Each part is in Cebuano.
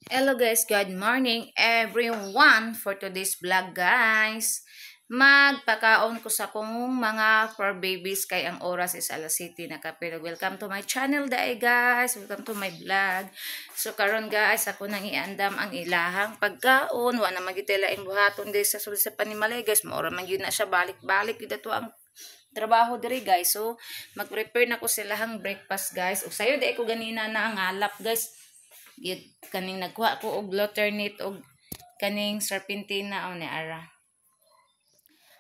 Hello guys, good morning everyone. For today's vlog guys, magpakaon ko sa kong mga fur babies kay ang oras is alas 7 na kapilo. Welcome to my channel day guys, welcome to my vlog. So karon guys, ako nang iandam ang ilahang pagkaon. Wa na magitela ang buhaton diri sa sulod sa panimalay guys, maura man gyud na siya balik-balik gyud ato ang trabaho diri guys. So mag-prepare na ko silahang breakfast guys. Ug sayo di ko ganina na ang alap guys. Kaning nagkuha ko og alternate og kaning serpentina o ni ara.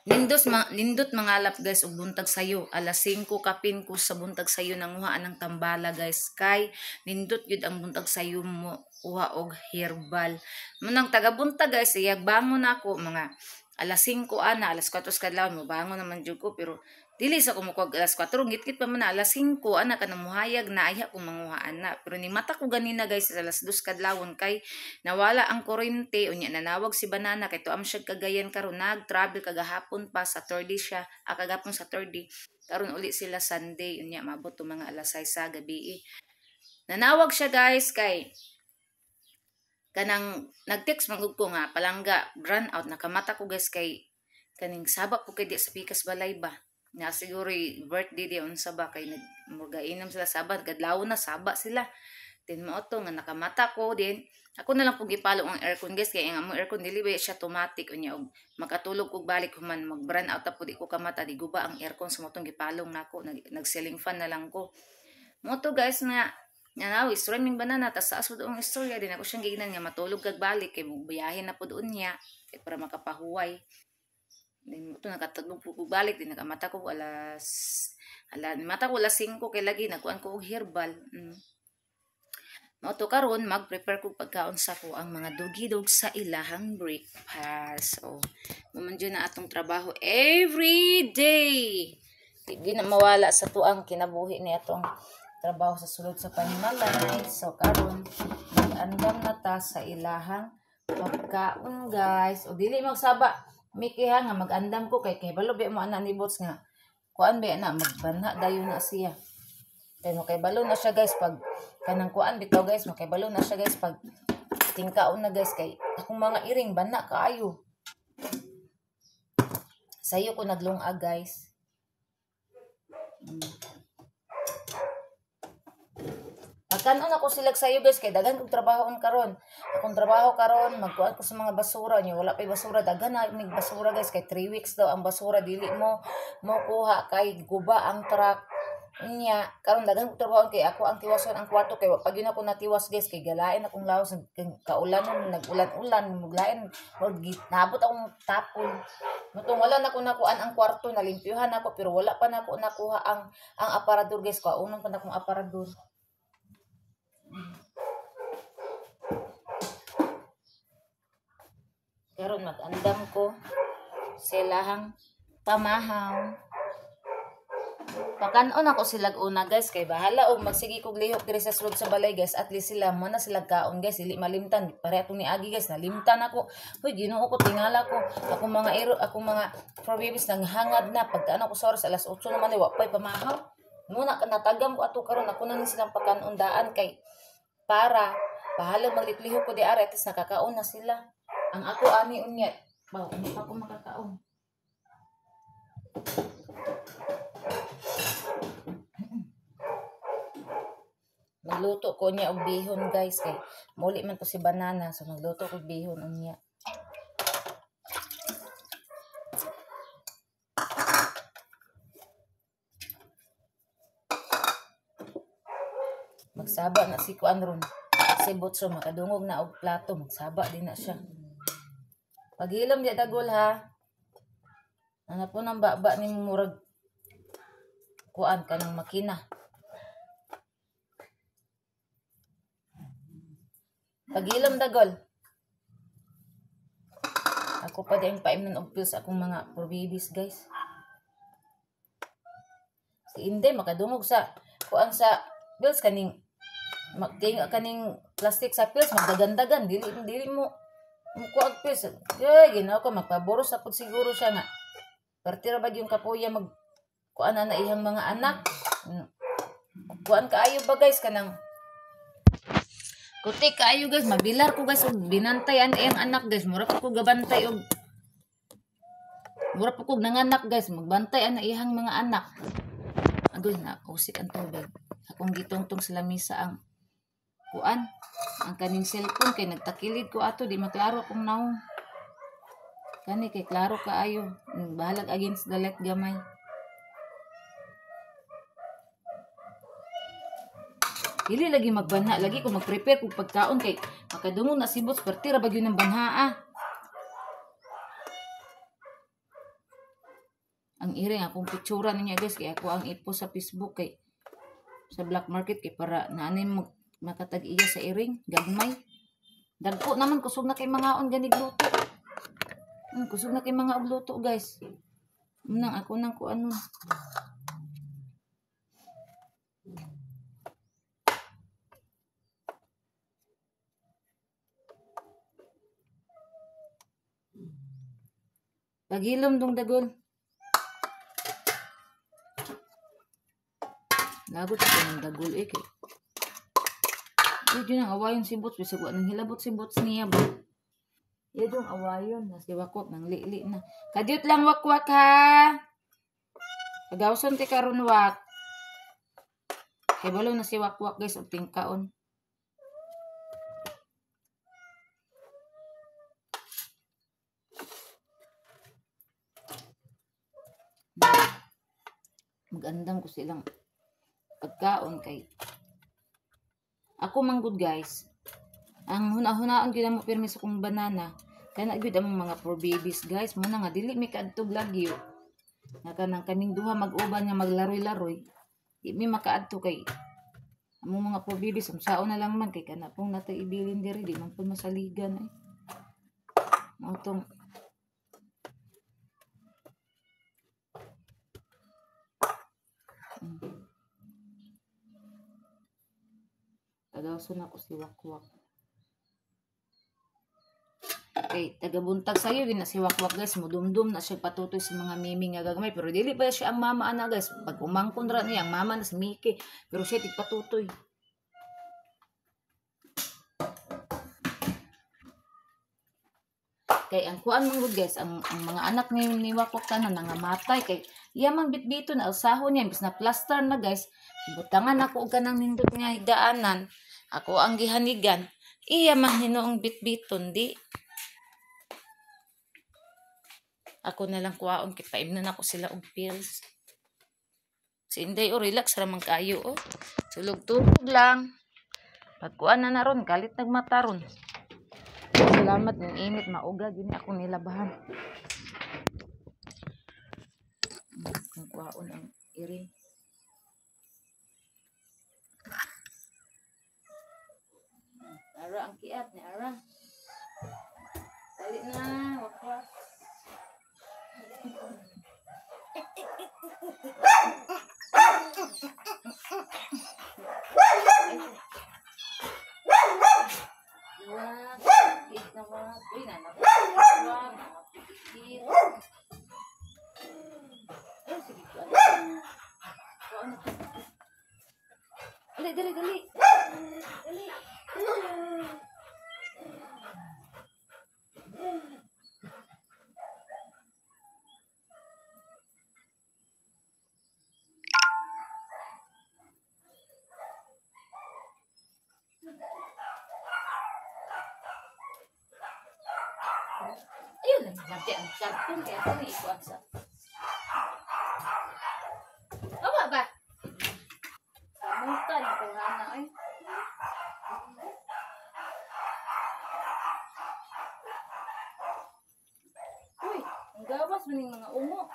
Nindot mangalap guys og buntag sayo. Alas 5 kapin ko sa buntag sayo nanguha ang tambala guys kay nindot gyud ang buntag sayo mo kuha og herbal. Munang taga buntag guys, iyag bangon ako mga alas 5 ana, alas 4 sa kadlawon mo bangon naman jud ko, pero dili sa kumukuha alas 4, ngitngit pa man na alas 5 ana kanang muhayag na ayha kung manguha ana. Pero ni mata ko ganina guys alas 2 kadlawon kay nawala ang kuryente, unya nanawag si Banana kay tuam siya Cagayan karon, nag-travel kagahapon pa Saturday siya, kagahapon Saturday, karon uli sila Sunday, unya maabot to mga alas 6 sa gabi. Nanawag siya guys kay kanang nag-text man gud ko nga palangga run out, nakamata ko guys kay kaning saba po kay di sa pikas balay ba. Na siguro birthday di unsa ba kay nagmurgainom sila saba, kadlaw na saba sila. Then mo to nga nakamata ko din. Ako na lang pug ipalo ang aircon guys kay ang among aircon dili ba siya automatic, unya og makatulog og balik human mag brand out ta pud di ko kamata, di guba ang aircon sa motong gipalong nako, nag ceiling fan na lang ko. Mo to guys nga nanaw istorya ming Banana tas sa asod ang istorya din ako siyang gignan nga matulog kag balik kay biyahe na pud unya kay para makapahuway. Then mo to nakatulog ko balik din nakamata ko alas mata ko alas 5 kay lagi nagkuan ko og herbal. Mao to karon mag-prepare ko pagkaon sa ko ang mga doggy-dog sa ilahang breakfast. So mo man jud na atong trabaho every day. Di na mawala sa tuang kinabuhi ni atong trabaho sa sulod sa panimalay. So karon mag-andam na ta sa ilahang pagkaon guys. O dili magsaba Miki ha nga mag-andam ko kay balo ba mo ana ni Bots nga kuan ba na magbanha dayon na siya. Kay makibalo na siya guys pag kanang kuan bitaw guys, makibalo na siya guys pag tingkaon na guys kay akong mga iring banha kaayo. Sayo ko naglungag guys. Pagkanon ako sila sayo guys kay daghan kog trabahoon karon. Akong trabaho karon magkuan ko sa mga basura niyo, wala pay basura, daghan na mig basura guys kay 3 weeks daw ang basura dili mo mokuha kay guba ang truck. Unya karon daghan kog trabahoon kay ako ang tiwason ang kwarto kay wa pa gyud ako natiwas guys kay galain akong lawas kaulanon nag-ulan-ulan muglain nabot akong tapon. Mutong wala na ko nakuan ang kwarto, nalimpyuhan ako pero wala pa nako nakuha ang aparador guys, kaunon pa na akong aparador. Karon mag-andam ko silahang pamahaw. Pakanon ako sila una guys kay bahala og magsige kog lihok diri sa sulod sa balay guys, at least sila mo na sila kaon guys, dili malimtan. Pare atong niagi guys, nalimtan ako. Hoy Ginoo ko, tingala ko. Akong mga iro, akong mga fur babies nanghangad na pagkaan ako sa oras alas 8 naman wa pay pamahaw. Muna ka natagam ko ato karon ako na ni silang pakanon daan kay para bahala magliklihok ko di ara at least nakakaon na sila. Ang ako ani unya, baw hindi pa ako makakaon. Magluto ko niya og bihon guys kay muli man to si Banana, so magluto ko bihon unya. Magsaba na si kuan ron. Si Botso makadungog na og plato, magsaba din na siya. Paghilom di dagol ha. Ana po nang baba ni murag kuan kanang makina. Paghilom dagol. Ako pa din paimnon og pills akong mga fur babies guys. Si Inde makadungog sa kuan sa pills kaning magting kaning plastic sa pills magdagandagan dili dili mo mukuag pills. Ay Ginoo ko, magpaboros na pud siguro siya nga. Partira ba yung kapuya mag kuan na iyang mga anak. Kuan kaayo ba guys kanang Kuti kaayo guys, mabilar ko guys og binantay ang iyang anak guys. Mura pa ko gabantay og mura pa ko nanganak guys, magbantay ang iyang mga anak. Agoy na usik ang tubig. Akong gitungtong sa lamisa ang kuan, ang kaning cellphone kay nagtakilid ko ato di maklaro akong naong. Kani kay klaro kaayo, bahalag against the light gamay. Dili lagi magbanha, lagi ko mag-prepare kog pagkaon kay makadungog na si Boots, perti ra ba gyud ng banha ah. Ang iring akong pictura ninyo guys kay ako ang ipo sa Facebook kay sa black market kay para naanay makatag-iya sa iring gagmay. Dagko naman kusog na kay mangaon ganig luto. Kusog na kay mga og luto guys. Nang ako nang kuan. Pagilom dong dagol. Lagot ito ng dagol eh. Kay. Yun ang awayon si Boots. Bisag wa nang hilabot si Boots niya ba. Yun ang awayon. Nasi wakwak nang li-li na. Kadyot lang wakwak ha. Pagawson ti karon wak. Kay balo na si wakwak guys og tingkaon. Magandang ko silang pagkaon kay ako manggod guys. Ang huna-hunaon gyud mo pirmi sa kong banana kana gyud among mga four babies guys. Muna nga dili mi kaadtog lagyo. Nga kanang kaming duha mag-uban nga maglaroy-laroy. Di mi makaadto kay among mga four babies unsaon na lang man kay kana pong natay ibilin diri di man pud masaligan ay. Mao tong Tagawson ako si Wakwak. Okay, tagabuntag sayo gina si Wakwak guys, mudumdum na siya patutoy sa mga mimi nga gagmay, pero dili pa siya ang mama ana guys. Pag umangkon ra niya ang mama na si Mickey, pero siya tigpatutoy. Kay ang kuan man gud guys, ang mga anak ni Wakwak tanan nangamatay kay iya man bitbiton alsahon niya bis na plaster na guys. Butangan ako og kanang nindot nga higdaanan, ako ang gihanigan, iya man hinuong bitbiton di. Ako na lang kuwaon kay paimnan ako sila og pills. Si Inday o relax ra man kaayo oh. Tulog-tulog lang. Pagkuan na naron kalit nagmata ron. Salamat ning init mauga gini ako nilabahan. Kung kuwaon ang iring. Ara ang kiat ni ara. Dali na, wakwak. Wag, kiat na wag. Uy, wag, nakapikit. Ay, sige ko. Kuan na. Dali, dali, dali. Dali. Ayun lang, nanti ang karton kaya ako ni ikuan sa. Awa ba? Samutan ang tawhana ay. Uy, ang gawas maning mga ungo.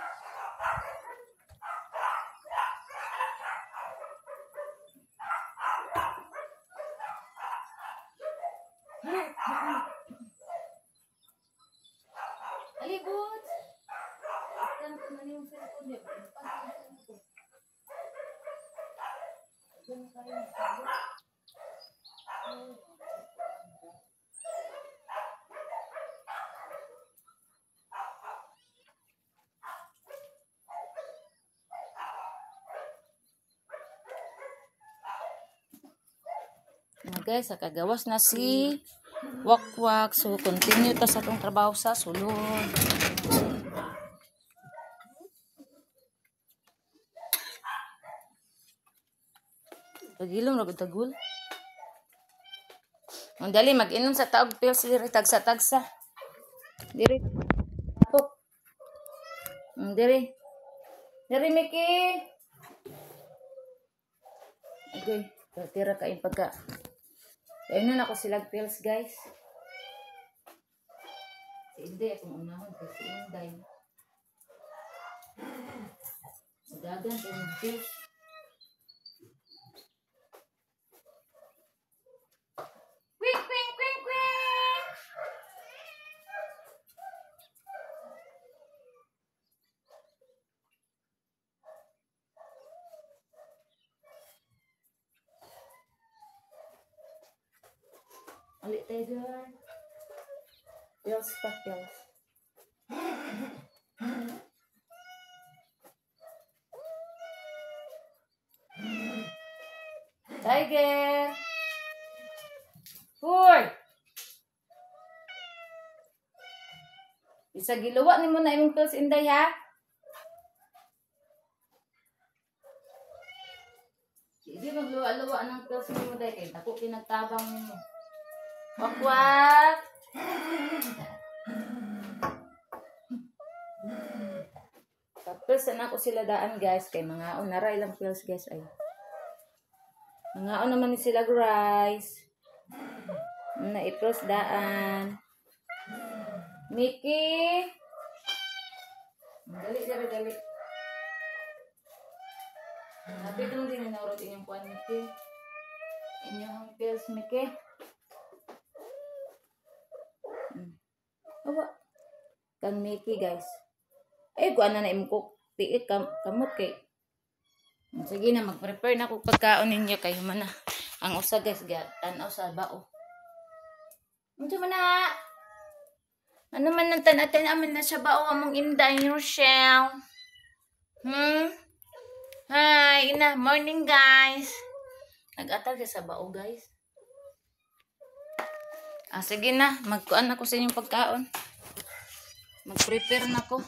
Ali, Boots! Guys, kagawas na si Wakwak. So continue ta sa atong trabaho sa sulod. Pagilom ra gud tagul. Ang dali mag-inom sa taog pills diri tagsa-tagsa. Diri. Pok. Diri. Diri Mickey. Okay, tira kain pagka. Kainon ako sila pills, guys. Si Inday akong unahon kay si Inday. Dagan kay pills. Kwing, kwing, kwing, kwing! Ulit tayo dyan. Pills pa, pills. Tiger! Hoy! Isa giluwa nimo na imong pills, Inday, ha? Hindi magluwa-luwa ng pills nimo, day. Kay dako kinagtabang nimo. Wakwak! Tapos na ako sila daan, guys. Kay mga nara ilang pills, guys. Ay. Mga naman ni sila, guys. Na i-pills daan. Mickey! Dali, dali, dali. Happy ko nung dininaurot inyong kuan, Mickey. Inyong pills, Mickey. Awa. Kang Mickey, guys. Ay, kuan na na imong kuk. Tiit, kamot kay. Sige na, mag-prepare na ako pagkaon ninyo kay humana. Ang usa, guys, tanaw sa bao. Unsa man na? Ano man ang tanaw man na sa bao among Inday Rochelle? Hi, ina, morning, guys. Nag-atal siya sa bao, guys. Ah, sige na, magkuan ako sa inyong pagkaon. Mag-prepare na ko.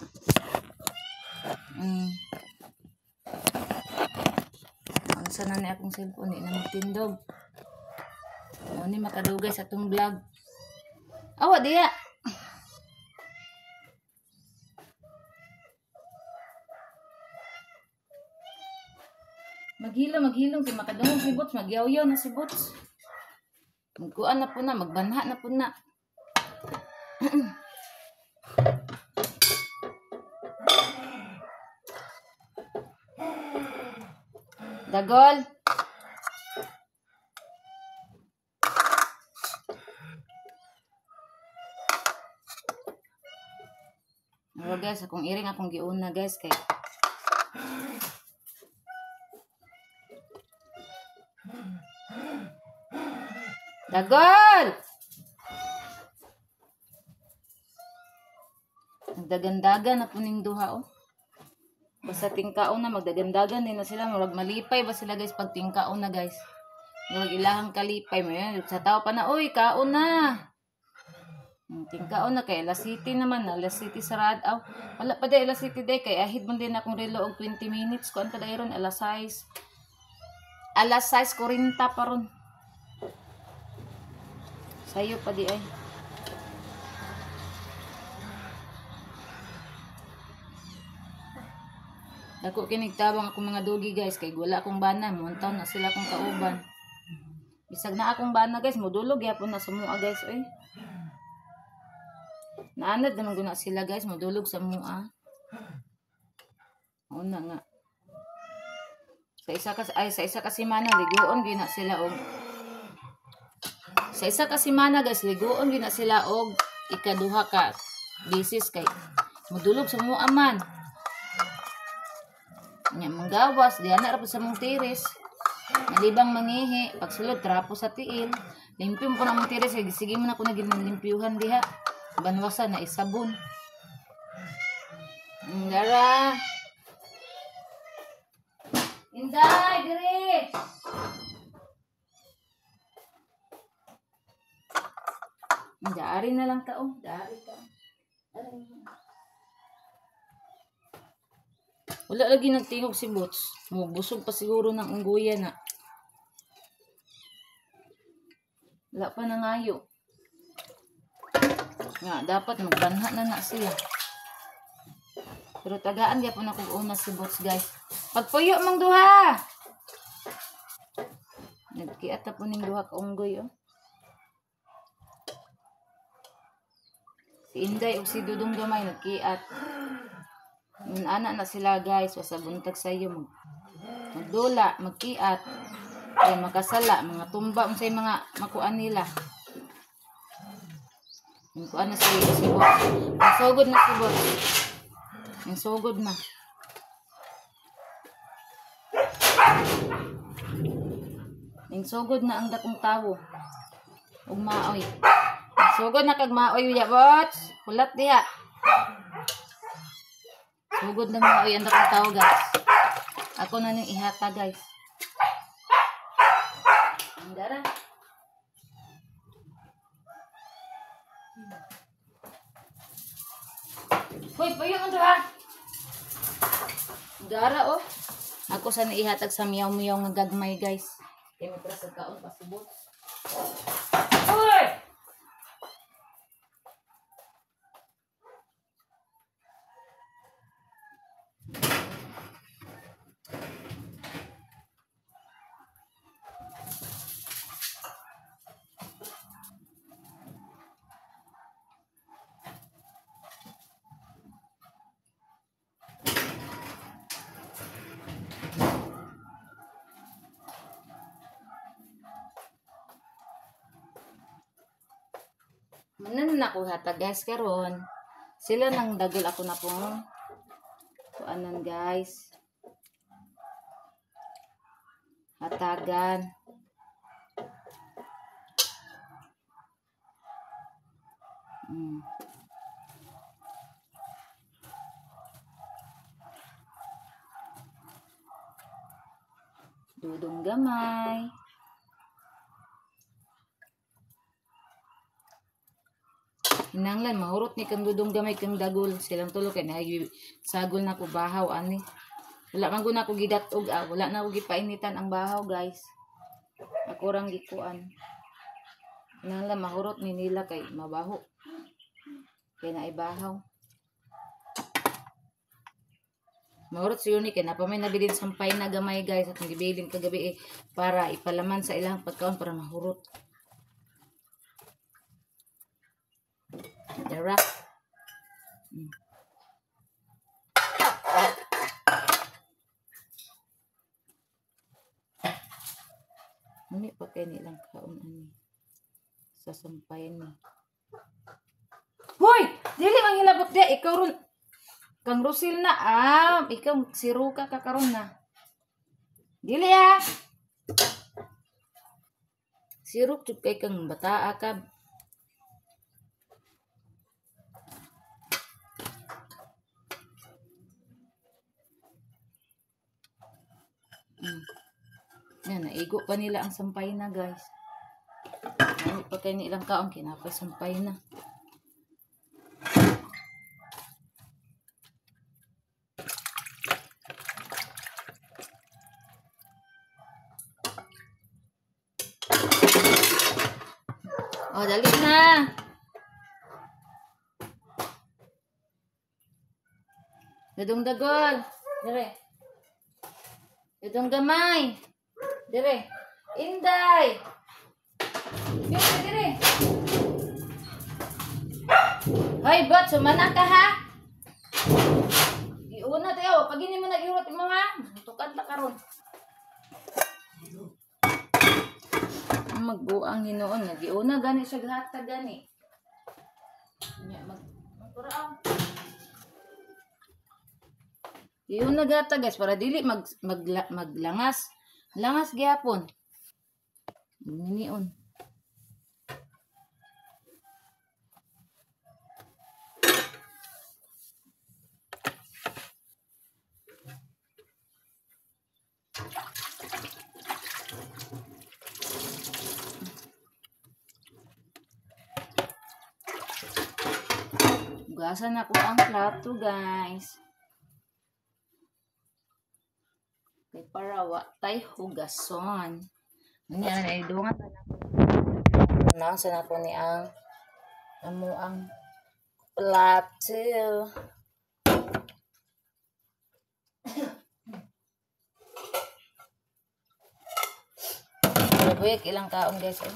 Unsa na ni akong cellphone, di na magtindog. Mo ni makadugay sa atong vlog. Awa diya. Maghilom, maghilom kay makadungog si Boots, magyawyaw na si Boots. Magkuan na po na, magbanha na po na. Dagol. Pero guys, akong iring akong giuna, guys, kay Dagol! Nagdagandagan na po ning duha, oh. Basta tingkaon na, magdagandagan din na sila. Murag malipay ba sila, guys, pag tingkaon na, guys. Murag ilahang kalipay. May, sa tao pa na, uy, kaon na! Tingkaon na, kay Alas City naman. Alas City sarad. Aw, wala pa di Alas City day. Kay ahid man din akong relo og 20 minutes. Kuan pa dayron, alas 6. Alas 6:40 pa ron. Sayo pa di ay. Dako kinigtabang akong mga dugi, guys, kay wala akong bana, muntaw na sila akong kauban. Bisag na akong bana, guys, modulog gyapon na sa mua, guys, oy. Naanad naman guna sila, guys, modulog sa mua. Una nga. Sa isa ka semana liguon gyud na sila og sa isa ka semana, guys, liguon gyud na sila og ikaduha ka bisis kay modulog sa mua man. Nya manggawas diha na ra pud sa mong tiris. Nalibang mangihi, pagsulod trapo sa tiil. Limpyo mo na mong tiris kay sige mo na ko na ginlimpyuhan diha. Banwasan na isabon. Dara. Inday, dire. Daari na lang ka, oh. Daari ka. Ari. Wala lagi nagtingog si Boots. Busog pa siguro ng unggoya na. Wala pa nangayo. Nga, dapat magbanha na na siya. Pero tagaan gyapon ako una si Boots, guys. Pagpuyo mang duha. Nagkiat na po ning duha ka unggoy, oh. Si Inday o si Dudong Gamay nagkiat. Ana na sila, guys. Basta buntag sa iyo. Magdula, magkiat. Kaya makasala, mga tumba, unsay mga makuan nila. Makuan na si Boots. Ang sugod na si Boots. Ang sugod na. Ang sugod na ang dakong tawo. Ug maoy. Sugod na kag maoy ya, Boots. Hulat diha. Sugod na maoy ang dakong tawo, guys. Ako na ning ihata, guys. Ang dara. Hoy, payo man ha. Dara oh. Ako sa ihatag sa miyaw-miyaw nga gagmay, guys. Kay mo para sa kaon pa si Boots. Hoy! Manan na ko hatag, guys, karon. Sila nang dagol ako na pong kuanan, guys. Hatagan. Dudong Gamay. Hinanglan, mahurot ni kang Dudong Gamay kang dagol. Silang tulo kay naay sagol na ko bahaw ani. Wala man gud na ko gidatog, ah. Wala na ko gipainitan ang bahaw, guys. Ako rang gikuan. Hinanglan mahurot ni nila kay mabaho. Kay naay bahaw. Mahurot siguro ni kay napa may nabilin sampay na gamay, guys, at gibilin kagabi para ipalaman sa ilang pagkaon para mahurot. Dara. Muni pa kay nilang kaon ani sa sampayan ni. Hoy, dili man hilabot dia ikaw ron. Kang Rosil na, ah, ikaw si Ruka ka karon na. Dili ah. Si Ruk jud kay kang bataa ka. Yan, naigo pa nila ang sampay na, guys. Ano pa kayo nilang kaon, kinapay sampay na. Oh, dali na. Dadong dagol. Dire. Dadong gamay. Dire. Inday. Dire, dire. Hoy, bot, sumana ka ha. Iuna tayo, pag hindi mo nag-iurot mo ha. Tukad ta karon. Magbuang hinuon nga giuna gani siya ghatag gani. Nya magkuraon. Giuna ghatag, guys, para dili maglangas. Langas gyapon. Nion. Hugasan ako ang plato, guys. Kay para wa tay hugason. Unya na idungan na nako. Nasa na ko ni ang amo ang plato. Pero ilang kaon, guys, eh.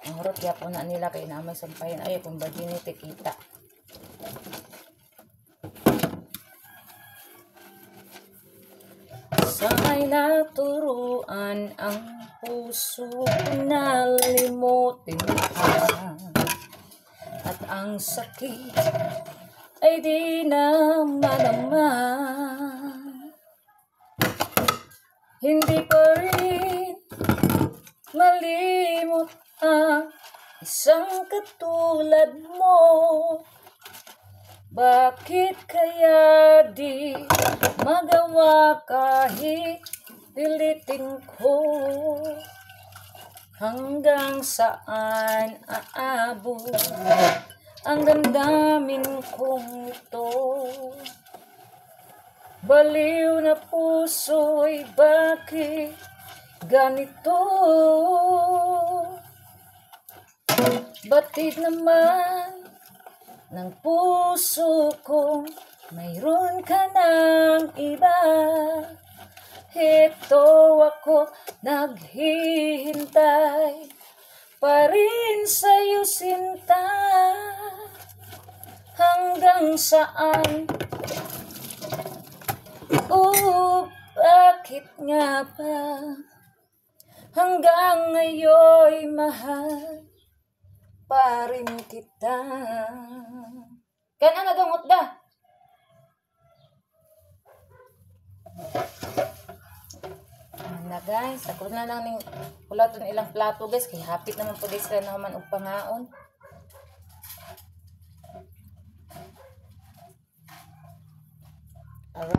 Ang hurot yapon na nila kay na may sampayan. Ay, kung virginity kita. Sa'y naturuan ang puso na limutin ka, at ang sakit ay di na madama. Hindi pa rin malimot ang isang katulad mo. Bakit kaya di magawa kahit pilitin ko? Hanggang saan aabot ang damdamin kong ito? Baliw na puso'y bakit ganito? Batid naman ng puso kong mayroon ka ng iba. Ito ako naghihintay pa rin sa'yo, sinta. Hanggang saan? Oh, bakit nga ba hanggang ngayon'y mahal pa rin kita? Kana na dong utda. Na guys, ako na lang ning kulaton ilang plato, guys, kay hapit naman po guys sila naman og pangaon. Ara.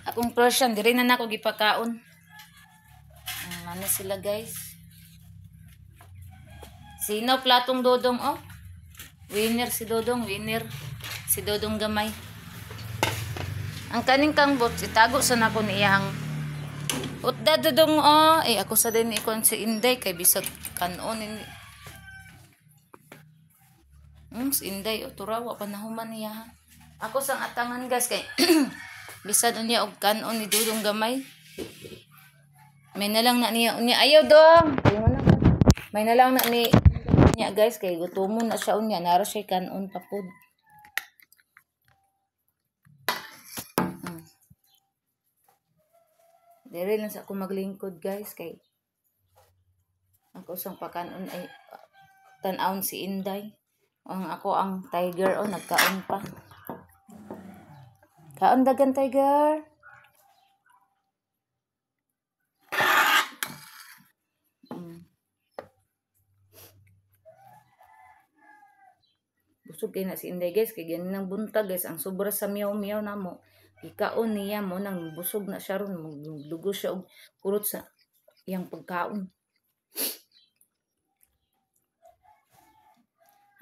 Akong Persian diri na nako gipakaon. Ano sila, guys? Sino platong Dodong, oh? Winner si Dodong, winner si Dodong gamay. Ang kaning kangbot itago sa nako niyang utda Dodong, oh. Eh ako sa din ikon si Inday kay bisag kanon ini. Si Inday oh, turawa pa nahuman niya. Ako sang atangan, guys, kay bisag unya og kanon ni Dodong gamay. May na lang na niya unya. Ayaw dong. May na lang na ni niya, guys, kay gutomon na siya unya, nara siya kanon pa pud. Dere lang sa ako maglingkod, guys, kay ako sang pakanon ay tan-awon si Inday. Ang ako ang tiger, oh, nagkaon pa. Kaon dagan, tiger. Busog kay na si Inday, guys, kay ganin ng buntag, guys, ang sobra sa miyaw-miyaw namo. Ikaon niya mo nang busog na siya ron, maglugo siya og kurot sa iyang pagkaon.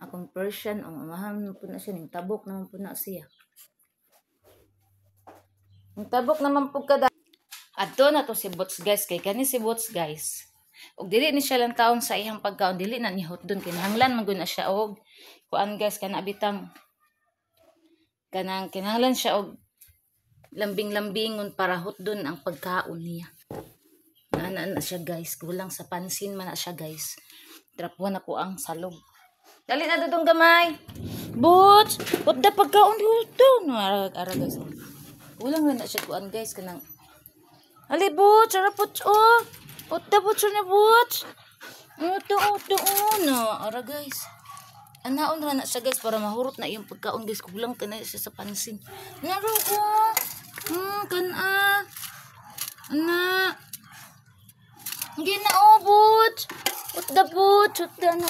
Akong Persian, ang amahan po na siya, ning tabok naman po na siya. Ning tabok naman po kada. Adto na to si Boots, guys, kay kani si Boots, guys. Og dili ni siya lang taon sa iyang pagkaon, dili na ni hotdon, kinahanglan man gud na siya og kuan, guys, kana bitang kanang kinahanglan siya og lambing-lambingon para hotdon ang pagkaon niya. Ana na siya, guys, kulang sa pansin man na siya, guys. Trapuan ako ang salog. Dali na Dodong gamay. Boots, what the pagkaon dito? No, ara, ara, guys. Kulang na siya kuan, guys, kanang Ali Boots, ara Boots, oh. What the Boots na Boots? Uto uto no. Ara, guys. Anaon ra na siya, guys, para mahurot na iyong pagkaon, guys. Kulang ka na siya sa pansin. Naro ko. Kana. Ana. Hindi na, oh, Boots. What the Boots? What the na?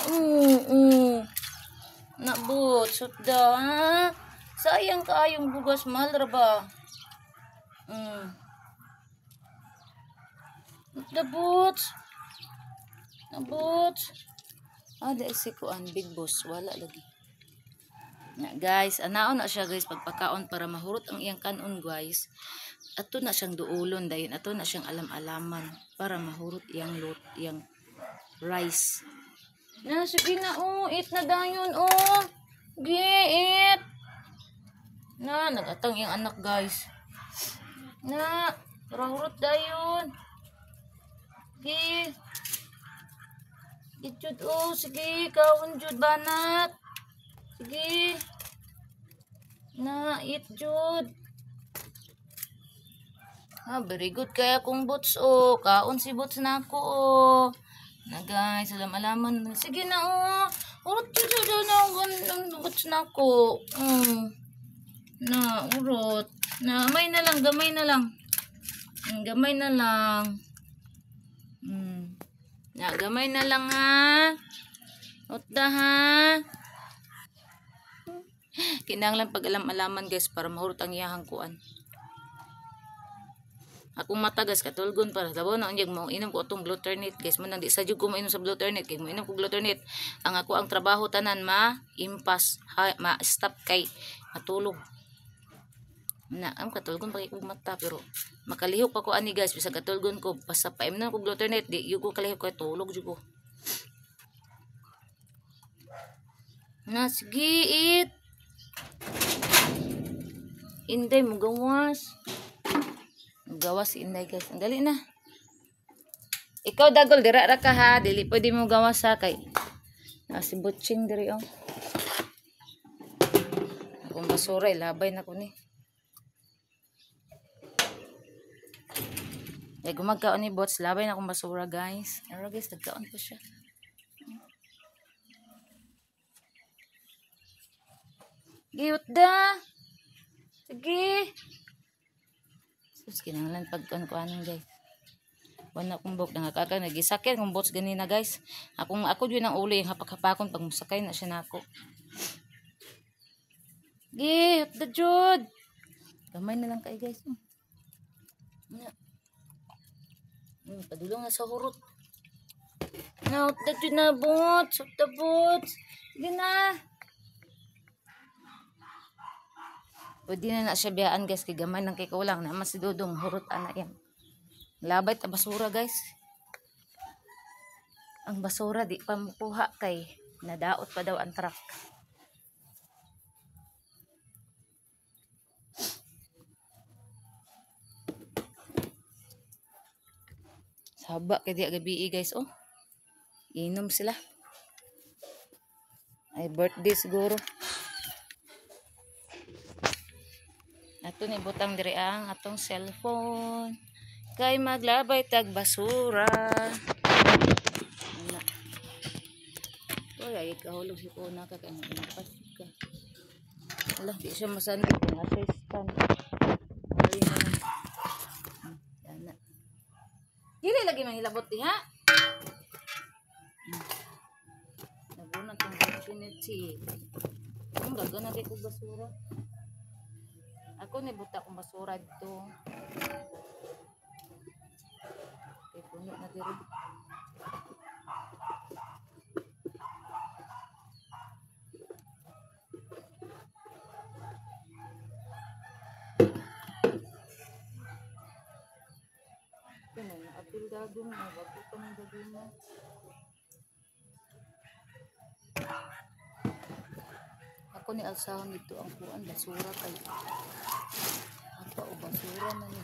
Na Boots, what the, ha? Sayang kaayong bugas, mahal ra ba? What the Boots? Na Boots. Ah, di si kuan big boss, wala lagi. Na guys, anaon na siya guys pagpakaon para mahurot ang iyang kanon guys. Ato na siyang duulon dayon, ato na siyang alam-alaman para mahurot iyang lot, iyang rice. Na sige na oh, eat na dayon oh. Gi eat. Na nagatang iyang anak guys. Na, para hurot dayon. Gi. Eat jud oh, sige, kaon jud banat. Sige. Na, eat jud. Ah, very good kaya kung Boots oh. Kaon si Boots na ako oh. Na guys, alam-alaman. Sige na oh. Urot jud jud na ang Boots na ako. Na, urot. Na, gamay na lang, gamay na lang. Gamay na lang. Na, gamay na lang ha. Utda ha. Kinahanglan pag alam-alaman guys para mahurot ang iyahang kuan. Akong mata guys katulgon para labaw na unyag mo inom ko atong gluternate guys, man di sa jud ko moinom sa gluternate kay moinom ko gluternate ang ako ang trabaho tanan ma impas ha, ma stop kay matulog. Na am katulgon pa kay kog mata pero makalihok pa ko ani guys bisag katulgon ko basta paimnon ko gluternate di jud ko kalihok kay tulog jud ko. Na sige eat. Inday mo gawas. Gawas si Inday guys. Ang dali na. Ikaw dagol dira ra ka ha, dili pwede mo gawas ha kay na si Butching diri oh. Akong basura ilabay na ko ni. Ay gumagkaon ni Bots, labay na akong basura guys. Ara guys, nagkaon pa siya. Giyot da. Sige. Sus, kinahanglan pagkuan-kuanon guys. Wala akong buhok nangakaka nagisakyan kong Bots ganina guys. Akong ako jud ang ulo yung hapak-hapakon pag musakay na siya nako. Gi, the jud. Gamay na lang kay guys. Na. Padulong na sa hurot. Na, the jud na Bots, the Bots. Sige na. Pwede na na siya biyaan guys kay gamay nang kay kulang na mas si Dudong hurot ana yan. Labay ta basura guys. Ang basura di pa makuha kay nadaot pa daw ang truck. Saba kay di gabi guys oh. Inom sila. Ay birthday siguro. Ato ni butang diri ang atong cellphone. Kay maglabay tag basura. Ana. Oy, ay kahulog si Kuna ka kay napas ka. Ala, di siya masandok nga siya stand. Ay na. Ana. Dili lagi manghilabot diha. Naguna tong opportunity. Ang dagan na kay kog basura. Ako ni buta kong basura dito. Kay puno na diri. Kaya na apil dagong na bago pa ng dagong na. Ako ni alsahon dito ang kuan basura kay apa o basura man ni.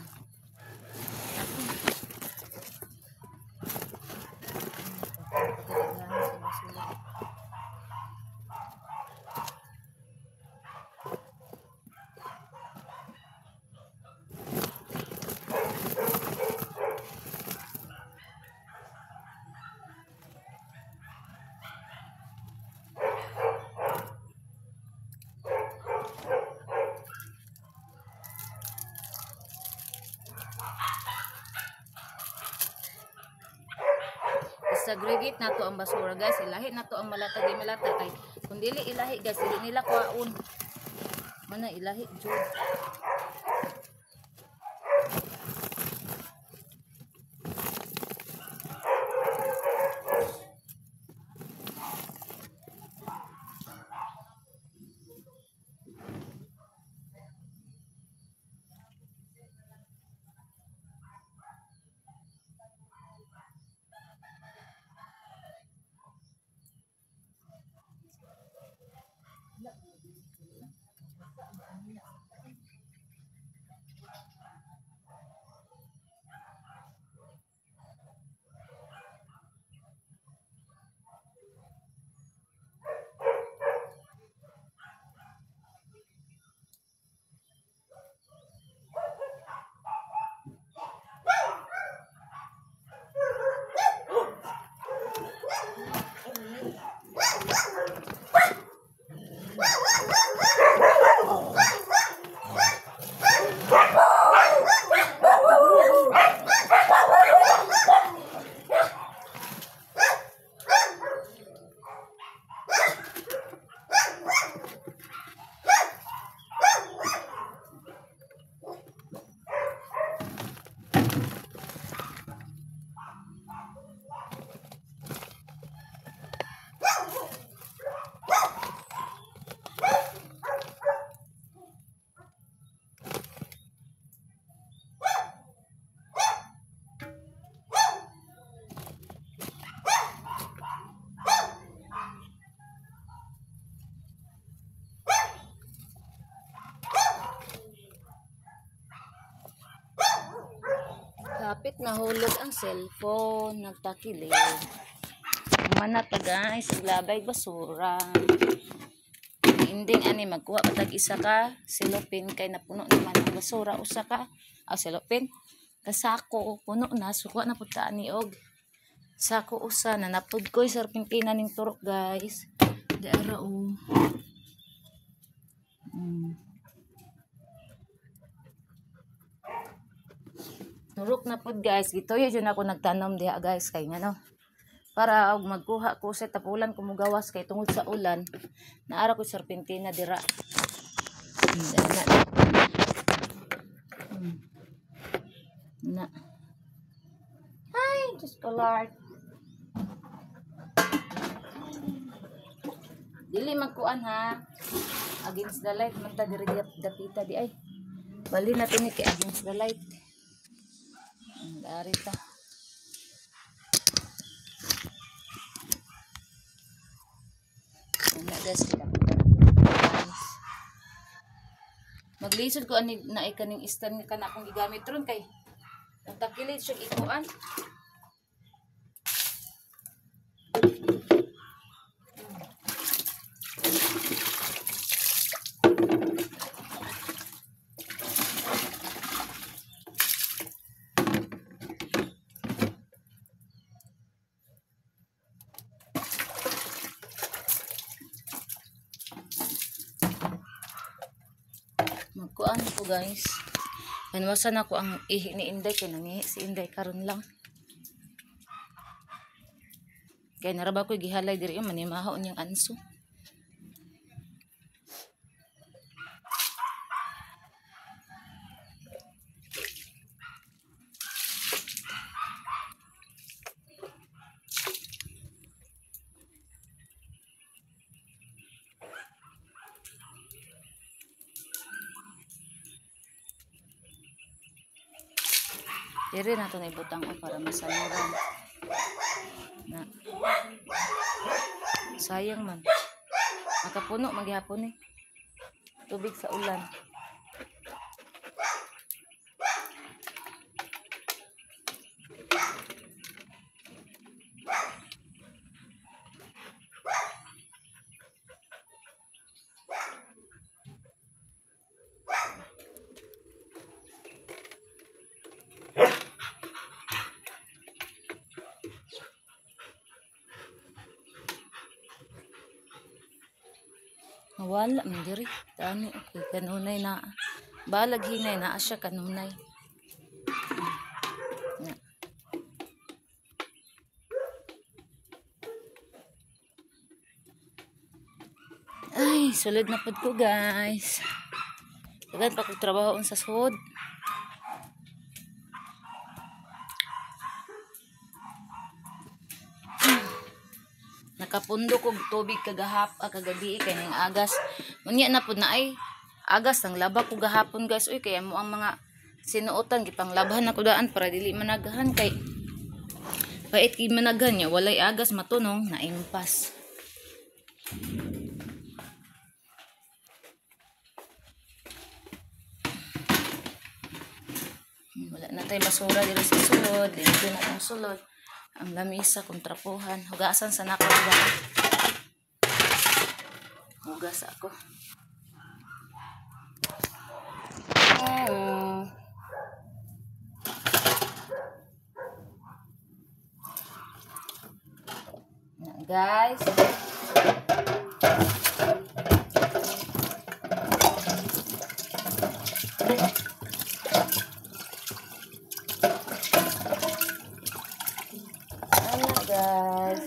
Segregate na to ang basura guys, ilahi na to ang malata di malata kay kung dili ilahi guys dili nila kuhaon mana ilahi jud. Kapit nahulog ang cellphone, nagtakilig. Mana ta guys, labay basura. Inding ani magkuha pa tag isa ka silopin kay napuno naman ang basura usa ka. Silopin kasako puno na, sukuha na pud ta ani og sako usa na napud koy serpentina ning turok guys. Di ara o. Turok na pud guys, gituyo jud ako nagtanom diha guys kay ngano para og magkuha ko sa tapulan ko mugawas kay tungod sa ulan naara ko serpentina dira. Na. Ay, Diyos ko Lord. Dili magkuan ha. Against the light man ta diri dapita di ay. Bali na to ni kay against the light. Dari ta. Una guys, guys. Maglisod ko ani na kaning stand nga kana akong gigamit ron kay nagtakilid siya ikuan. Magkuan ko guys. Panwasan ako ang ihi ni Inday kay nangihi si Inday karon lang. Kay naraba ko gihalay diri manimaho niyang anso. Diri na to na ibutang o para masaluran. Na. Sayang man. Makapuno maghapon eh. Tubig sa ulan. Wala man diri. Tani okay kanunay na. Balag hinay naa siya kanunay. Na. Ay, sulod na pud ko guys. Dagan pa kog trabaho unsa sud. Nakapundo kog tubig kagahap kagabi kay ning agas. Unya na pud na ay agas ang laba ko gahapon guys. Uy kay mo ang mga sinuotan gipanglabhan nako daan para dili managahan kay pait kay managhan nya walay agas matunong naimpas. Natay basura diri sa sulod, limpyo na akong sulod. Ang lamisa kung trapuhan, hugasan sa nako ba. Hugas ako. Na, guys. Ano guys?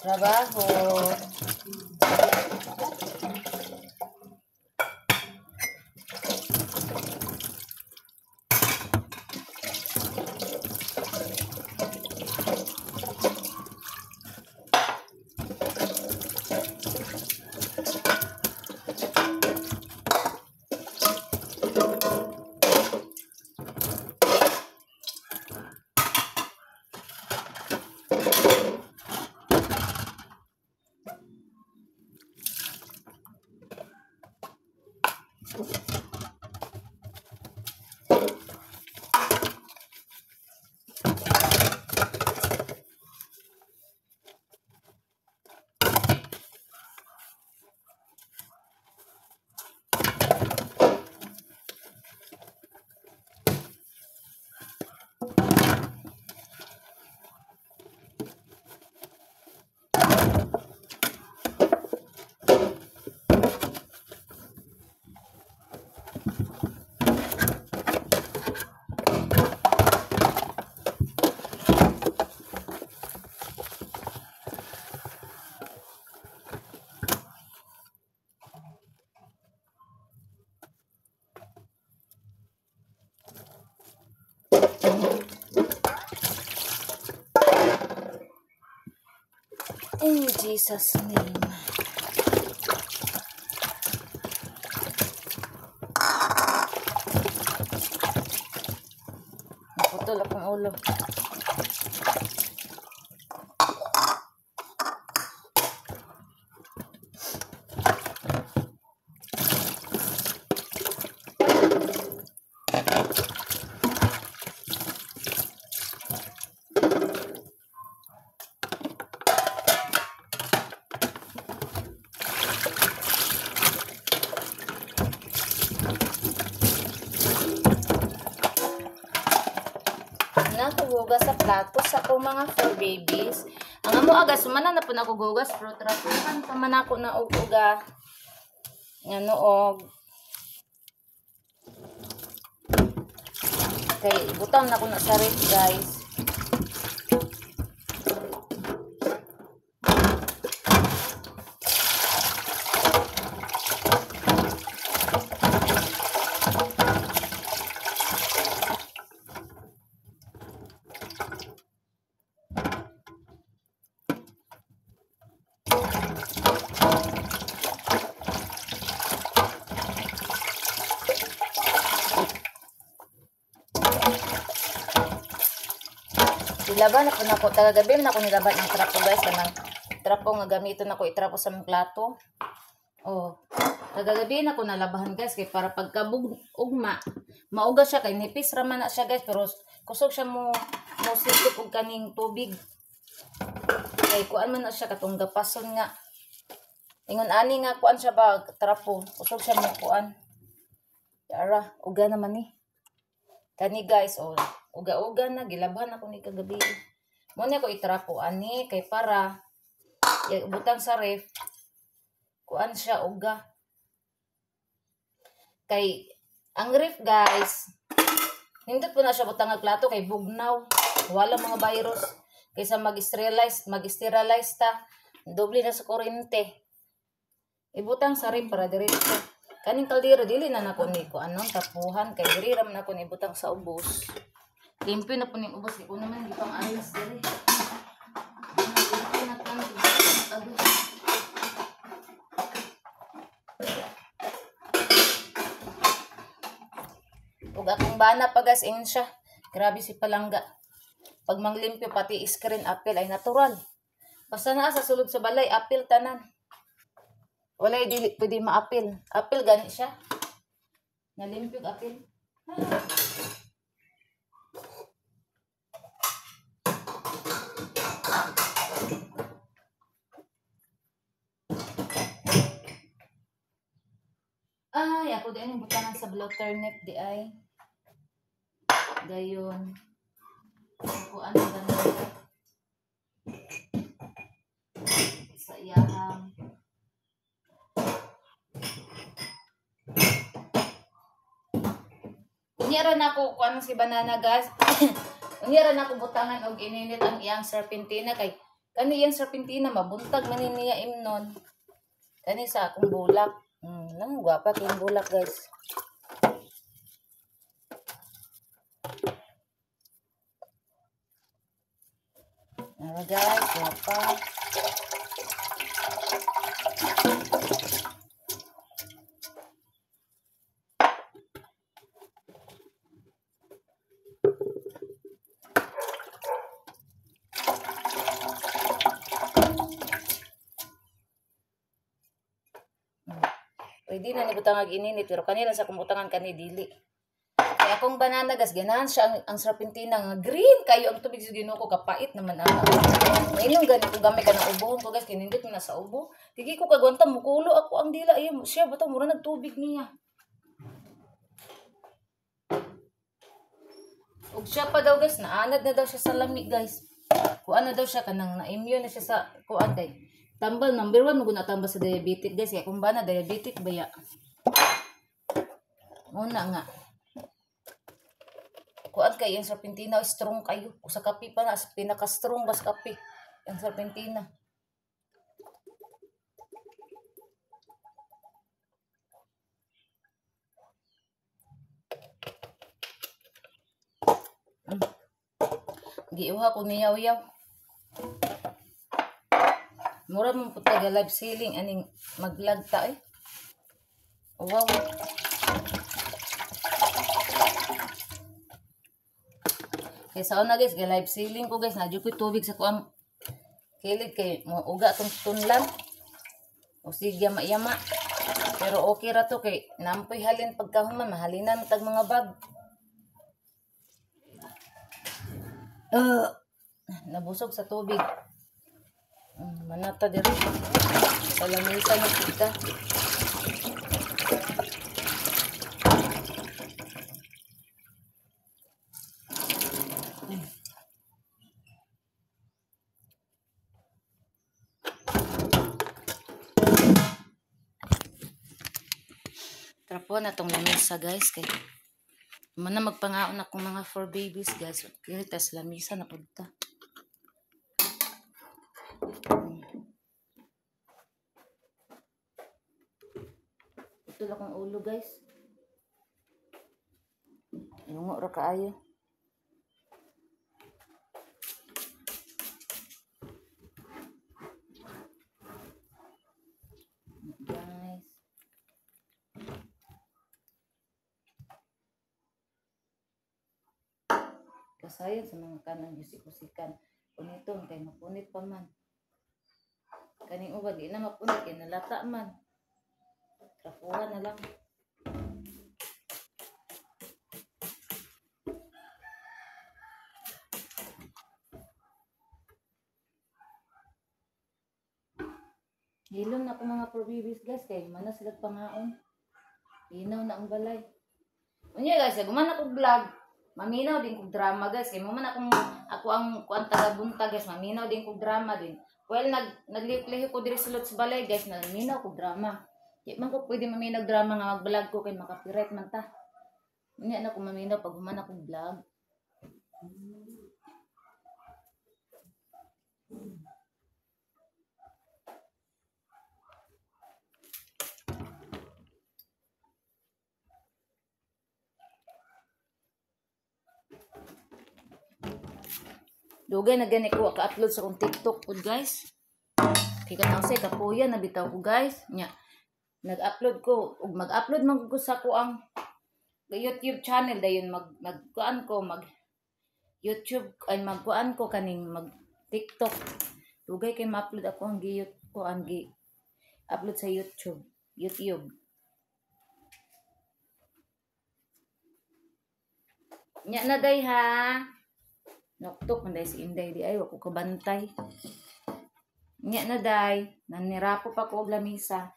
Trabaho. In Jesus' name. Naputol akong ulo. Nakuhugas sa plato sa akong mga 4 babies. Ang amo aga sumana na po nako gugas pero trapuhan pa man ako na og uga. Ngano og kay butang na ko na sa ref guys. Nilaban ako nako tagagabi man ako nilaban ang trapo guys, kanang trapo nga gamiton nako itrapo sa mga plato. Oh, tagagabi na ako nalabahan guys kay para pagkabug ugma mauga siya kay nipis ra man na siya guys, pero kusog siya mo sikip og kaning tubig. Kay kuan man na siya katong gapason nga. Ingon ani nga kuan siya ba trapo, kusog siya mo kuan. Ara, uga naman ni. Kani guys, oh, uga-uga na gilabhan ako ni kagabi. Mo ni ako itrapo ani kay para butang sa ref kuan siya uga. Kay ang ref guys, nindot po na siya butang ang plato kay bugnaw, wala mga virus kaysa mag-sterilize ta, doble na sa kuryente. Ibutang sa ref para diretso. Kaning kaldero dili na nako ni ko anon tapuhan kay diri ra man ako ni ibutang sa ubos. Limpyo na po ning ubos kay kuno man gipang alas diri. Limpyo na po. Ug akong bana pa guys ingon siya. Grabe si palangga. Pag manglimpyo pati screen apple ay natural. Basta naa sa sulod sa balay apple tanan. Walay dili pwede maapil. Apil gani siya. Nalimpyog apil. Ay, ako di ang butangan sa blue turnip di ay. Dayon. Ako ano ganun. Sa iyahang. Unya ra nako kuan si banana guys. Unya ra nako butangan og ininit ang iyang serpentina kay kani iyang serpentina mabuntag man niya imnon. Kani sa akong bulak. Nang gwapa kay bulak guys. Nara guys, gwapa. Pwede na ni butangag ininit pero kanila sa kumutangan kani dili. Kaya akong banana gas ganahan siya ang serpentina nga green kayo ang tubig sa Ginoo ko kapait naman ana. Mainom gani ko gamay ka ng ubohon ko guys kinindot na sa ubo. Digi ko kagwanta mukulo ako ang dila ay siya bitaw mura nagtubig niya. Ug siya pa daw guys naanad na daw siya sa lami guys. Kuan na daw siya kanang na-immune na siya sa kuan kay tambal number 1 mo guna tambal sa diabetic guys kaya kung ba na diabetic baya. Muna nga. Kuan kay ang serpentina strong kayo. Sa kape pa na pinaka strong bas kape ang serpentina. Giuha ko niyaw-yaw. Mura mo po taga live selling aning maglag ta eh. Wow. Kay sa una guys, live selling ko guys, nadyo ko'y tubig sa kuang kilid kay mo uga tong tunlan. O sige yama-yama. Pero okay ra to kay nampoy halin pagkahuman, mahalinan tag mga bag. Nabusog sa tubig. Manata diri. Sa lamesa na kita. Trapo na tong lamesa guys kay mana magpangaon akong mga 4 babies guys. Kaya tas lamesa na pud ta. Ito lang akong ulo guys. Inungo ra kaayo. Guys. Kasayan sa mga kanang usik-usikan. Puniton kay mapunit pa man. Kaning uban di na mapunit kay nalata man. Trapuhan na lang. Hilom na ko mga pro-babies guys kay mana sila pangaon. Linaw na ang balay. Unya guys, guman ako vlog. Maminaw din kog drama guys kay mo man akong ako ang kuan taga buntag guys, maminaw din kog drama din. Well naglihok-lihok ko diri sa sulod sa balay guys, naminaw kog drama. Di man ko pwede maminaw drama nga mag-vlog ko kay maka-copyright man ta. Unya na ko maminaw pag human akong vlog. Dugay na gani ko ka-upload sa akong TikTok pod guys. Kay kanang say kapuya na bitaw ko guys. Nya nag-upload ko ug mag-upload man ko sa ko ang YouTube channel dayon magkuan ko mag YouTube ay magkuan ko kaning mag TikTok. Dugay kay ma-upload ako ang giyot ko ang gi upload sa YouTube. YouTube. Nya na day ha. Noktok man day si Inday di ay wa ko kabantay. Nya na day, nanirapo pa ko og lamisa.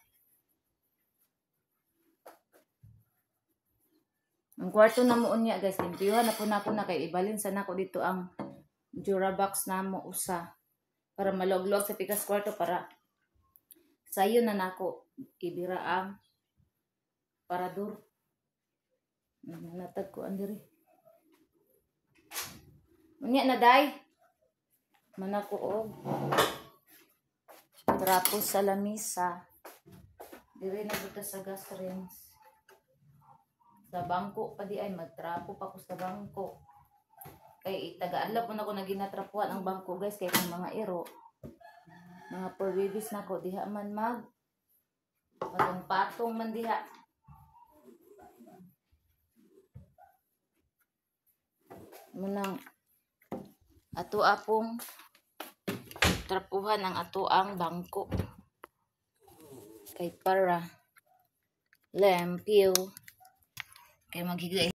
Ang kwarto na mo unya, guys, limpyuhan na po nako na kay ibalin sa nako dito ang Durabox namo usa para maluwag sa pikas kwarto, para sayo na nako ibira ang parador. Natag ko andiri. Unya na day. Manako og trapo sa lamisa. Diri na buta sa gas range. Sa bangko pa di ay magtrapo pa ko sa bangko. Kay taga-adlaw po na ko naginatrapuan ang bangko, guys, kay kung mga iro, mga four babies na ko diha man mag patong-patong man diha. Munang ato apong trapuhan ang ato ang bangko kay para lempyo kay maghiga.